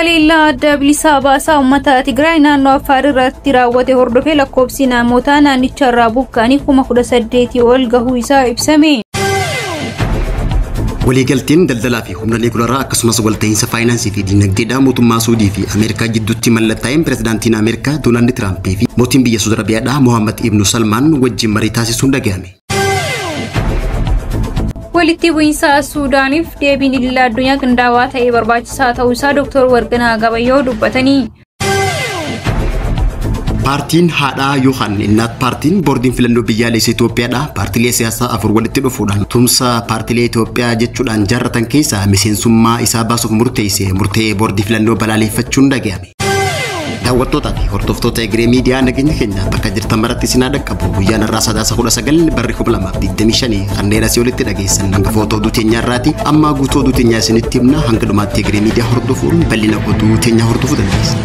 Haleellaa adda bilisa baasaa uummata Tigraay naannoo Affaar irratti raawwate hordofee lakkoofsi namootaa naannicha irraa buqqa'anii 18,000 ol gahuu isaa ibsame. Waliigalteen daldalaa fi humna niwukilaraa akkasumas walta'iinsa faayinaansii fi dinagdeedhaa mootummaa Suudii fi Ameerikaa jidduutti mallattaa'een pirezidaantiin Ameerikaa Doonaald Tiraampii fi mootiin biyya Suudi Arabiyaadhaa Mohammad Ibnu Salmaan wajjin marii taasisuun dhaga'ame. Walitti bu'iinsa Suudaaniif deebiin idil addunyaa qindaa'aa ta'ee barbaachisaa ta'uu isaa Dr. Warqinaa Gabayyoo dubbatanii. Paartiin haadhaa yookaan Innaat paartiin boordiin filannoo biyyaalessa Itoophiyaadha. Paartiilee siyaasaa afur walitti dhufuudhaan tumsa paartiilee Itoophiyaa jechuudhaan jaarratan keessaa miseensummaa isaa baasuuf murteesse murtee boordii filannoo balaaleffachuun dhaga'ame. Daawwattootaa fi hordoftoota Egeree Miidiyaa nageenya keenya bakka jirtan maratti isin haa dhaqqabu. Guyyaan har'aa Sadaasa 19 barri 2025 kanneen asii olitti dhageessan hangafoota oduu teenyaa irraati. Amma guutuu oduu teenyaa isinitti himna. Hanga dhumaatti Egeree Miidiyaa hordofuun bal'ina oduu teenyaa hordofuu dandeessa.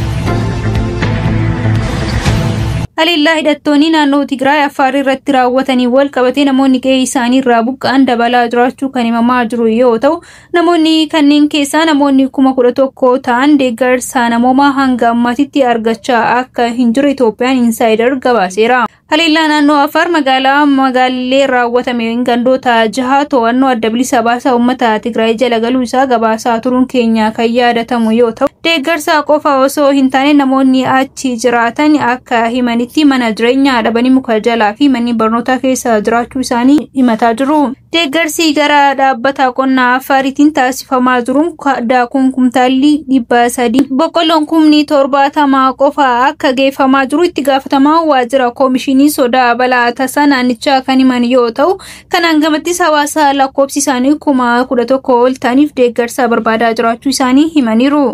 Haleellaa hidhattoonni naannoo Tigraay Affaar irratti raawwatanii wal qabatee namoonni qe'ee isaanii irraa buqqa'an dabalaa jiraachuu kan himamaa jiru yoo ta'u, namoonni kanneen keessaa namoonni 11,000 ta'an deeggarsa namoomaa hanga ammaatitti argachaa akka hin jirre Itoophiyaan Insaayider gabaaseera. Haleellaa naannoo Affaar magaalaa Magaallee raawwatame gandoota jaha to'annoo adda bilisa baasaa uummata Tigraay jala galuu isaa gabaasaa turuun keenya kan yaadatamu yoo ta'u, deeggarsa qofa osoo hin taane namoonni achi jiraatan akka himanitti mana jireenyaa dhabanii muka jalaa fi manneen barnootaa keessa jiraachuu isaanii himataa jiru. Deeggarsi gara dhaabbata qonnaa Affaariitiin taasifamaa jiruun daakuun kumtaalli 300 boqqolloon 70,000 qofa akka geeffamaa jiru itti gaafatamaa waajjira koomishinii sodaa balaa tasaa naannichaa kan himan yoo ta'u, kanaan gamattis hawaasa lakkoofsi isaanii 11,000 ol ta'aniif deeggarsa barbaadaa jiraachuu isaanii himaniiru.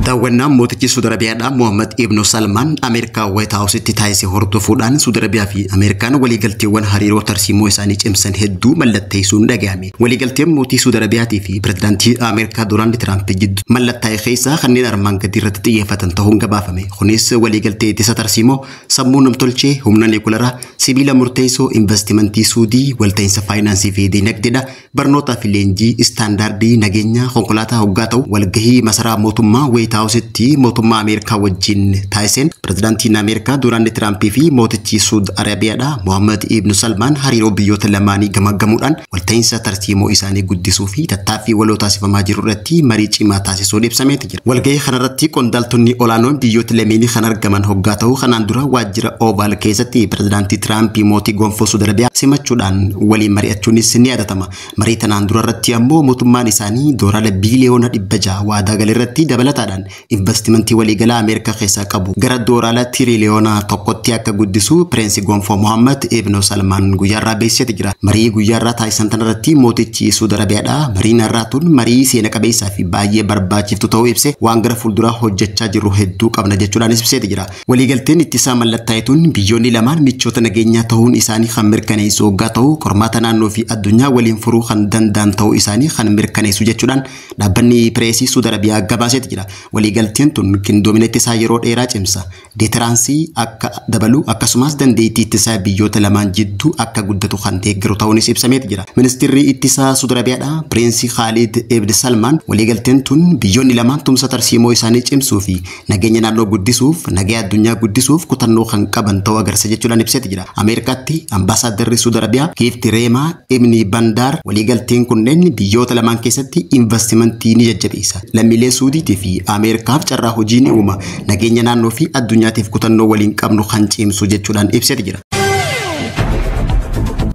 Daawwannaan mootichi Suudi Arabiyaadhaa Mohammad Ibnu Salmaan Ameerikaa Waayit Haawusitti taasise hordofuudhaan Suudi Arabiyaa fi Ameerikaan waliigalteewwan hariiroo tarsiimoo isaanii cimsan hedduu mallatteessuun dhaga'ame. Waliigalteen mootii Suudi Arabiyaatii fi pirezidaantii Ameerikaa Doonaald Tiraamp jidduu mallattaa'e keessaa kanneen armaan gadii irratti xiyyeeffatan ta'uun gabaafame. Kunis waliigaltee ittisa tarsiimoo, sammuu namtolchee, humna niwukilaraa, sibiila murteessoo, investimentii Suudii, walta'iinsa faayinaansii fi dinagdeedha, barnootaa fi leenjii, istaandaardii nageenyaa konkolaataa hoggaa ta'u, walgahii masaraa mootummaa Waayit Haawusitti mootummaa Ameerikaa wajjin taasiseen pirezidaantiin Ameerikaa Doonaald Tiraampii fi mootichi Suud Arabiyaadha Mohammad Ibnu Salmaan hariiroo biyyoota lamaanii gamaggamuudhaan walta'iinsa tarsiimoo isaanii guddisuu fi tattaaffii waloo taasifamaa jiru irratti marii cimaa taasisuun ibsameeti jira. Walgahii kanarratti qondaaltonni olaanoon biyyoota lameenii kan argaman hoggaa ta'uu kanaan dura waajjira Ovaal keessatti pirezidaantii Tiraampii mootii gonfoo Suud Arabiyaa simachuudhaan waliin mari'achuunis ni yaadatama. Marii tanaan dura irratti ammoo mootummaan isaanii doolaara biiliyoona 600 waadaa gale irratti dabalataadhaan investimentii waliigalaa Ameerikaa keessaa qabu gara doolaara tiriliyoona 1tti akka guddisu Piriinsi Gonfoo Mohammad Ibnu Salmaan guyyaarraa beeksiseeti jira. Marii guyyaarraa taasisan tanarratti mootichi Suudi Arabiyaadha. Mariin har'aa tun marii seena qabeessaa fi baay'ee barbaachiftu ta'uu ibse waan gara fuulduraa hojjechaa jirru hedduu qabna jechuudhaan ibseeti jira. Waliigalteen ittisaa mallattaa'e tun biyyoonni lamaan michoota nageenyaa ta'uun isaanii kan mirkaneessu hoggaa ta'u qormaata naannoo fi addunyaa waliin furuu kan danda'an ta'uu isaanii kan mirkaneessu jechuudhaan dhaabbanni pireesii Suudi Arabiyaa gabaaseeti jira. Waliigalteen tun qindoomina ittisaa yeroo dheeraa cimsa. Deeteraansii akka dabalu akkasumas dandeettii ittisaa biyyoota lamaan jidduu akka guddatu kan deeggaru ta'uunis ibsameeti jira. Ministeerri ittisaa Suudi Arabiyaadha Piriinsi Khaalid Ibn Salmaan waliigalteen tun biyyoonni lamaan tumsa tarsiimoo isaanii cimsuu fi nageenya naannoo guddisuuf nagaa addunyaa guddisuuf kutannoo kan qaban ta'uu agarsiisa jechuudhaan ibseeti jira. Ameerikaatti ambaasaaddarri Suudi Arabiyaa Giifti Reemaa Ibn Bandaar waliigalteen kunneen biyyoota lamaan keessatti investimentii ni jajjabeessa. Lammiilee Suudiitii fi Ameerikaaf carraa hojii ni uuma. Nageenya naannoo fi addunyaatiif kutannoo waliin qabnu kan cimsu jechuudhaan ibseeti jira.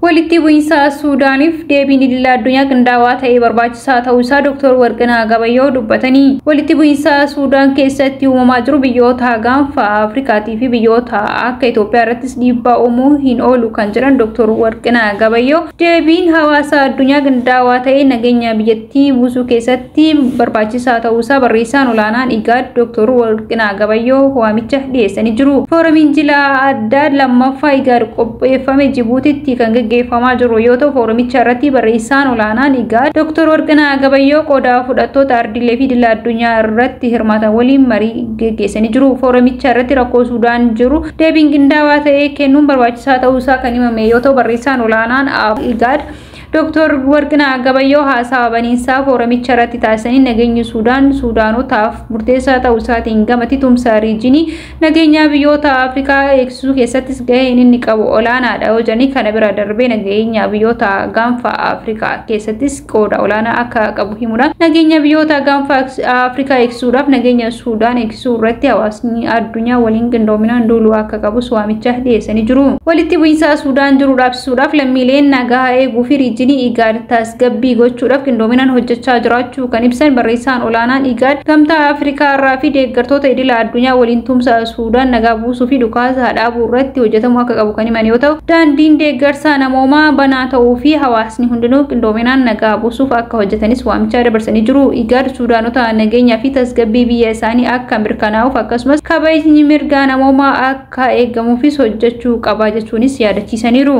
Walitti bu'iinsa Suudaaniif deebiin idil addunyaa qindaa'aa ta'ee barbaachisaa ta'uu isaa Dr. Warqinaa Gabayyoo dubbatanii. Walitti bu'iinsa Suudaan keessatti uumamaa jiru biyyoota gaanfa Afrikaatii fi biyyoota akka Itoophiyaa irrattis dhiibbaa uumuu hin oolu kan jedhan Dr. Warqinaa Gabayyoo deebiin hawaasa addunyaa qindaa'aa ta'ee nageenya biyyattii buusuu keessatti barbaachisaa ta'uu isaa barreessaan olaanaan IGAD Dr. Warqinaa Gabayyoo waamicha dhiyeessanii jiru. Fooramiin jila addaa lammaffaa IGAD qopheeffame Jibuutitti kan gaggeeffamaa jiru yoo ta'u, fooramicha irratti barreessaan olaanaan IGAD Dr. Warqinaa Gabayyoo qooda fudhattoota ardiilee fi idil addunyaa irratti hirmaatan waliin marii gaggeessanii jiru. Fooramicha irratti rakkoo Suudaan jiru deebiin qindaa'aa ta'e kennuun barbaachisaa ta'uu isaa kan himame yoo ta'u, barreessaan olaanaan IGAD Dr. Warqinaa Gabayyoo haasawa baniinsaa fooramicha irratti taasisanii nageenyi Suudaan Suudaanotaaf murteessaa ta'uu isaatiin gamatti tumsa riijinii nageenya biyyoota Afrikaa eegsisuu keessattis gaheen inni qabu olaanaadha yoo jedhanii kana bira darbee nageenya biyyoota gaanfa Afrikaa keessattis qooda olaanaa akka qabu himuudhaan nageenya biyyoota gaanfa Afrikaa eegsisuudhaaf nageenya Suudaan eegsisuu irratti hawaasni addunyaa waliin qindoominaan duuluu akka qabus waamicha dhiyeessanii jiru. Walitti bu'iinsa Suudaan jiru dhaabsisuudhaaf lammiileen nagaa eeguu fi riijinii IGAD tasgabbii gochuudhaaf qindoominaan hojjechaa jiraachuu kan ibsan barreessaan olaanaan IGAD gamtaa Afrikaa irraa fi deeggartoota idila addunyaa waliin tumsa Suudaan nagaa buusuu fi dhukaasa dhaabuu irratti hojjetamuu akka qabu kan himan yoo ta'u daandiin deeggarsa namoomaa banaa ta'uu fi hawaasni hundinuu qindoominaan nagaa buusuuf akka hojjetanis waamicha dabarsanii jiru. IGAD Suudaanota nageenyaa fi tasgabbii biyya isaanii akka mirkanaa'uuf akkasumas kabajni mirga namoomaa akka eegamuufis hojjechuu qaba jechuunis yaadachiisaniiru.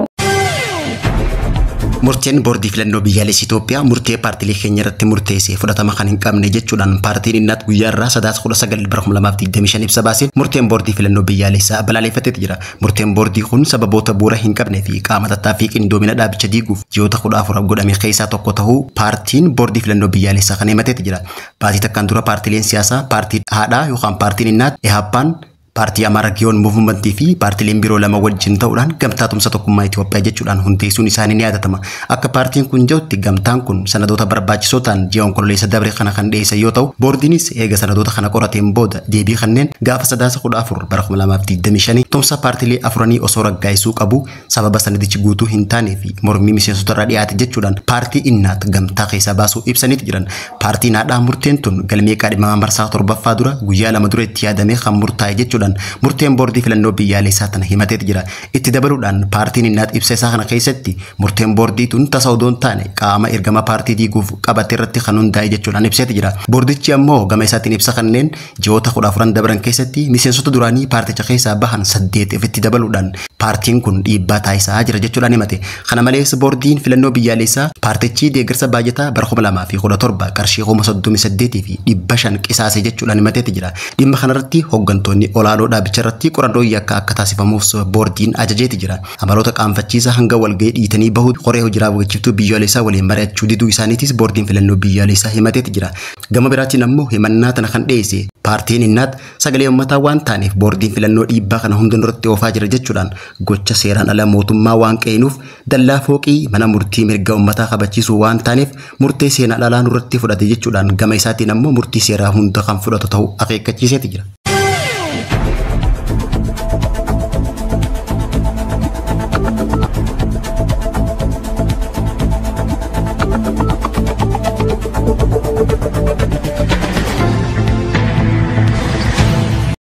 Murteen boordii filannoo biyyaalessaa Itoophiyaa murtee paartiilee keenya irratti murteessee fudhatama kan hin qabne jechuudhaan paartiin Innaat guyyaa irraa 9/19/2025 ibsa baaseen murteen boordii filannoo biyyaalessaa balaaleffateeti jira. Murteen boordii kun sababoota bu'uura hin qabnee fi qaama tattaaffii qindoomina dhaabicha diiguuf ji'oota 14 godhame keessaa tokko ta'uu paartiin boordii filannoo biyyaalessaa kan himateeti jira. Baatii takkaan dura paartiileen siyaasaa paartii haadhaa yookaan paartiin Innaat, EHAPPaan, paartii Amaara Giyoon Muuvimentii fi paartiileen biroo lama wajjin ta'uudhaan gamtaa tumsa tokkummaa Itoophiyaa jechuudhaan hundeessuun isaanii ni yaadatama. Akka paartiin kun jedhutti gamtaan kun sanadoota barbaachisoo ta'an ji'a Onkololeessa dabre kana kan dhiyeessan yoo ta'u, boordiinis eega sanadoota kana qorateen booda deebii kanneen gaafa 9/14/2025 tumsa paartiilee afuranii osoo raggaasisuu qabu sababa sanadichi guutuu hin taanee fi mormii miseensota irraa dhiyaate jechuudhaan paartii Innaat gamtaa keessaa baasuu ibsaniiti jiran. Paartiin haadhaa murteen tun galmee qaadhimamaa marsaa torbaffaa dura guyyaa 2 dura itti yaadamee kan murtaa'e jechuudhaan murteen boordii filannoo biyyaalessaa tana himateeti jira. Itti dabaluudhaan paartiin Innaat ibsa isaa kana keessatti murteen boordii tun tasa odoo hin taane qaama ergama paartii diiguuf qabate irratti kan hundaa'e jechuudhaan ibseeti jira. Boordichi ammoo gama isaatiin ibsa kanneen ji'oota 14 dabran keessatti miseensota duraanii paarticha keessaa bahan 8 ofitti dabaluudhaan paartiin kun dhiibbaa taasisaa jira jechuudhaan himate. Kana malees boordiin filannoo biyyaalessaa paartichi deeggarsa baajataa bara 2017 qarshii 38,500 qisaase jechuudhaan himateeti jira. Dhimma kanarratti hooggantoonni olaanoo dhaabicha irratti qorannoo yakka akka taasifamuuf boordiin ajajeeti jira. Amaloota qaanfachiisaa hanga walgahii dhiitanii bahu qoree hojii raawwachiiftuu biyyaalessaa waliin mari'achuu diduu isaaniitis boordiin filannoo biyyaalessaa himateeti jira. Gama biraatiin ammoo himannaa tana kan dhiyeesse paartiin Innaat sagalee uummataa waan taaneef boordiin filannoo dhiibbaa kana hunda irratti oofaa jira jechuudhaan gocha seeraan ala mootummaa waan qe'inuuf dallaa fooqii mana murtii mirga uummataa kabachiisuu waan taaneef murtee seeraan alaa nurratti fudhate jechuudhaan gama isaatiin ammoo murtii seeraa hunda kan fudhatu ta'uu akeekkachiiseeti jira.